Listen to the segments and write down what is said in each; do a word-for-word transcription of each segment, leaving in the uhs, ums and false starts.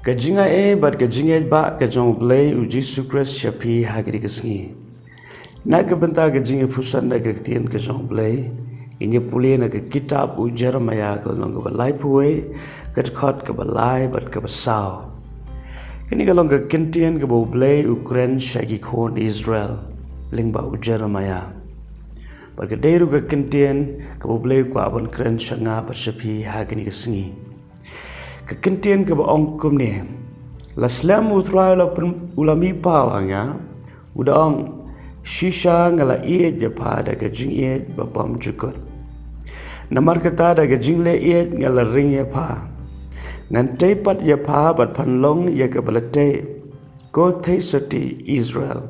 Ka jingai bad ka jingïeit ba ka jong U Blei U Jisu Khrist sha phi ha kane ka sngi. Na ka bynta ka jingïaphuson da ka ktien ka jong U Blei, ngin ïa pule na ka kitab u Jeremiah ka lynnong kaba laiphew wei, ka dkhot kaba lai bad kaba saw. Kane ka long ka kyntien kaba U Blei u kren sha ki khun Israel lyngba u Jeremiah. Bad ka dei ruh ka kyntien kaba U Blei u kwah ban kren sha nga bad sha phi ha kane ka sngi. Ka kyntien kaba ong kumne: La slem U Trai u la pyn-, u la mih paw ha nga, u da ong, shisha nga la ïeit ïa pha da ka jingïeit ba bymjukut. Namar kata da ka jingleh ïeit nga la ring ïa pha. Ngan tei pat ïa pha bad phan long ïa kaba la tei. Ko thei sati Israel,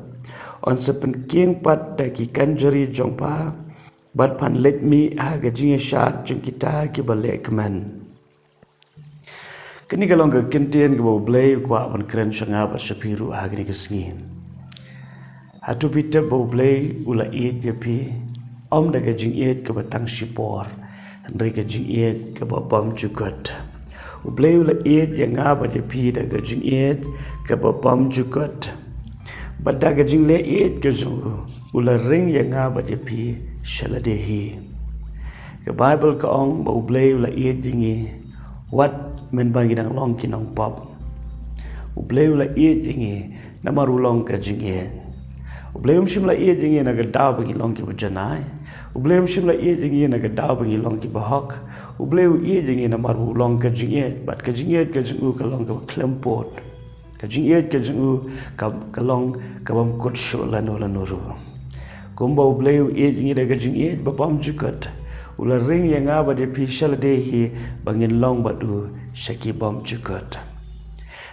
yn sa pynkieng pat da ki kynjari jong pha, bad phan leit mih ha ka jingïashad jong kita kiba leh kmen. Kane ka long ka kyntien kaba U Blei u kwah ban kren sha nga bad sha phi ruh ha kane ka sngi. Hato phi tip ba U Blei u la ïeit ïa phi, ym da ka jingïeit kaba tang shipor, hynrei ka jingïeit kaba bymjukut. U Blei u la ïeit ïa nga bad ïa phi da ka jingïeit kaba bymjukut. Bad da ka jingleh ïeit ka jong u, u la ring ïa nga bad ïa phi sha lade hi. Ka Baibl ka ong ba U Blei u la ïeit ïa ngi, wat mynba ngi dang long ki nongpop. U Blei u la ïeit ïa ngi, namar u long ka jingïeit. U Blei um shym la ïeit ïa ngi na ka daw ba ngi long kiba janai. U Blei um shym la ïeit ïa ngi na ka daw ba ngi long kiba hok. U Blei u ïeit ïa ngi namar u long ka jingïeit, bad ka jingïeit ka jong u ka long kaba khlem pud. Ka jingïeit ka jong u ka, ka long kabym kut shuh lano lano ruh. Kumba U Blei u ïeit ïa ngi da ka jingïeit ba bymjukut, u la ring ïa nga bad ïa phi sha lade hi ba ngin long bad u sha ki bymjukut.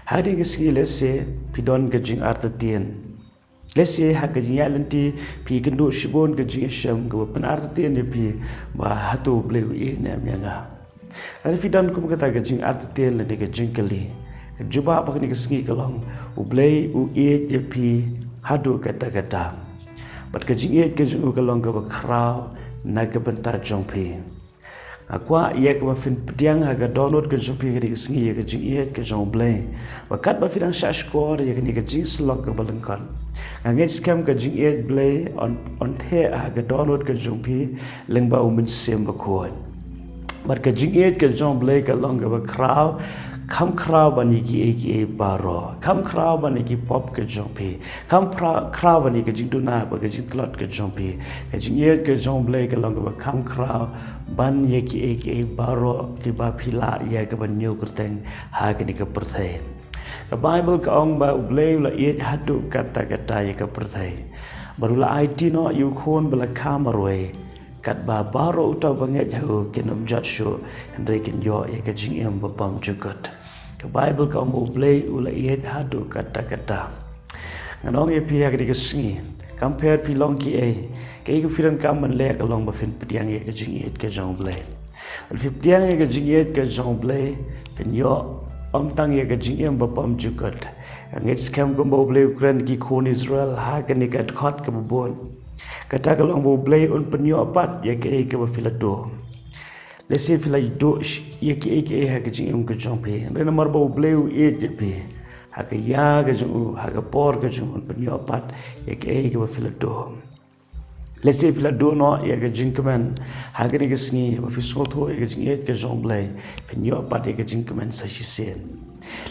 Ha kane ka sngi lehse phi don ka jingartatien. Lehse ha ka jingïaid lynti phi kynduh shibun ka jingïashem kaba pynartatien ïa phi ba hato U Blei u ïeit ne em ïa nga. Lada phi don kum kata ka jingartatien lane ka jingkylli, ka jubab ha kane ka sngi ka long, U Blei u ïeit ïa phi haduh katta katta. Bad ka jingïeit ka jong u ka long kaba khraw na ka bynta jong phi. Nga kwah ïa kaba phin pdiang ha ka dohnud ka jong phi ha kane ka sngi ïa ka jingïeit ka jong U Blei. Bad katba phi dang shahshkor ïa kane ka jingïasyllok kaba lyngkot, nga ngeit skhem ka jingïeit Blei yn, yn theh ha ka dohnud ka jong phi lyngba U Mynsiem Bakhuid. Bad ka jingïeit ka jong U Blei ka long kaba khraw, kham khraw ban ïa kiei kiei baroh. Kham khraw ban ïa ki pop ka jong phi. Kham khra-, khraw ban ïa ka jingduna bad ka jingtlot ka jong phi. Ka jingïeit ka jong U Blei ka long kaba kham khraw ban ïa kiei kiei baroh kiba phi lah ïa kaban ñiew kyrteng ha kane ka pyrthei. Ka Baibl ka ong ba U Blei u la ïeit haduh katta katta ïa ka pyrthei. Bad u la aiti noh ïa u Khun ba la kha marwei, katba baroh uta uba ngeit ha u kin ym jot shuh, hynrei kin ïoh ïa ka jingim ba bymjukut. Ka Baibl ka ong ba U Blei u la ïeit haduh katta katta. Ngan ong ïa phi ha kane ka sngi, kam pher phi long kiei, kaei kaba phi donkam ban leh ka long ba phin pdiang ïa ka jingïeit ka jong U Blei. Bad phi pdiang ïa ka jingïeit ka jong U Blei, phin ïoh ym tang ïa ka jingim ba bymjukut. Nga ngeit skhem kumba U Blei u kren ki khun Israel ha kane ka dkhot kaba bud, kata ka long ba U Blei un pynïoh pat ïa kaei kaba phi la duh. Lehse phi la duh sh-, ïa kiei kiei ha ka jingim ka jong phi, hynrei namar ba U Blei u ïeit ïa phi, ha ka ïa ka jong u, ha ka por ka jong u un pynïoh pat ïa kaei kaba phi la duh. Lehse phi la duh noh ïa ka jingkmen, ha kane ka sngi ba phi sngewthuh ïa ka jingïeit ka jong U Blei, phin ïoh pat ïa ka jingkmen sa shisien.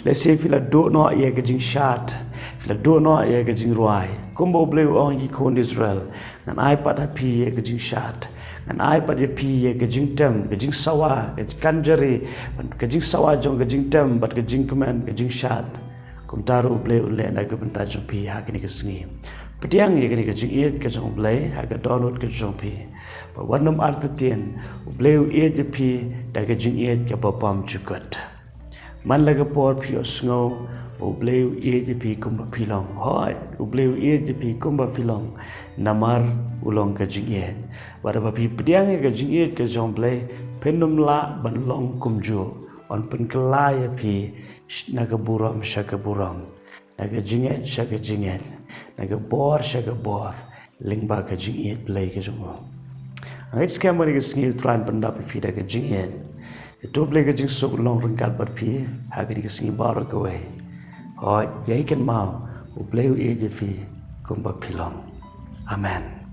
Lehse phi la duh noh ïa ka jingshad, phi la duh noh ïa ka jingrwai. Kumba U Blei u ong ïa ki khun Israel, ngan ai pat ha phi ïa ka jingshad, ngan ai pat ïa phi ïa ka jingtem, ka jingsawa, ka kynjari, ka jingsawa jong ka jingtem bad ka jingkmen, ka jingshad. Kumta ruh U Blei un leh na ka bynta jong phi ha kane ka sngi. Pdiang ïa kane ka jingïeit ka jong U Blei ha ka dohnud ka jong phi. Bad wat nym artatien, U Blei u ïeit ïa phi da ka jingïeit kaba bymjukut. Man la ka por phi ïohsngew ba U Blei u ïeit ïa phi kumba phi long. Hooid, U Blei u ïeit ïa phi kumba phi long, namar u long ka jingïeit. Bad haba phi pdiang ïa ka jingïeit ka jong U Blei, phin nym lah ban long kumjuh. Un pynkylla ïa phi sh-, na ka burom sha ka burom, na ka jingngeit sha ka jingngeit, na ka bor sha ka bor, lyngba ka jingïeit Blei ka jong u. Nga ngeit skhem ba ha kane ka sngi U Trai un pyndap ïa phi da ka jingïeit. To U Blei ka jingsuk long ryngkat bad phi ha kane ka sngi baroh kawei. Hooid, ïai kynmaw, U Blei u ïeit ïa phi kumba phi long. Amen.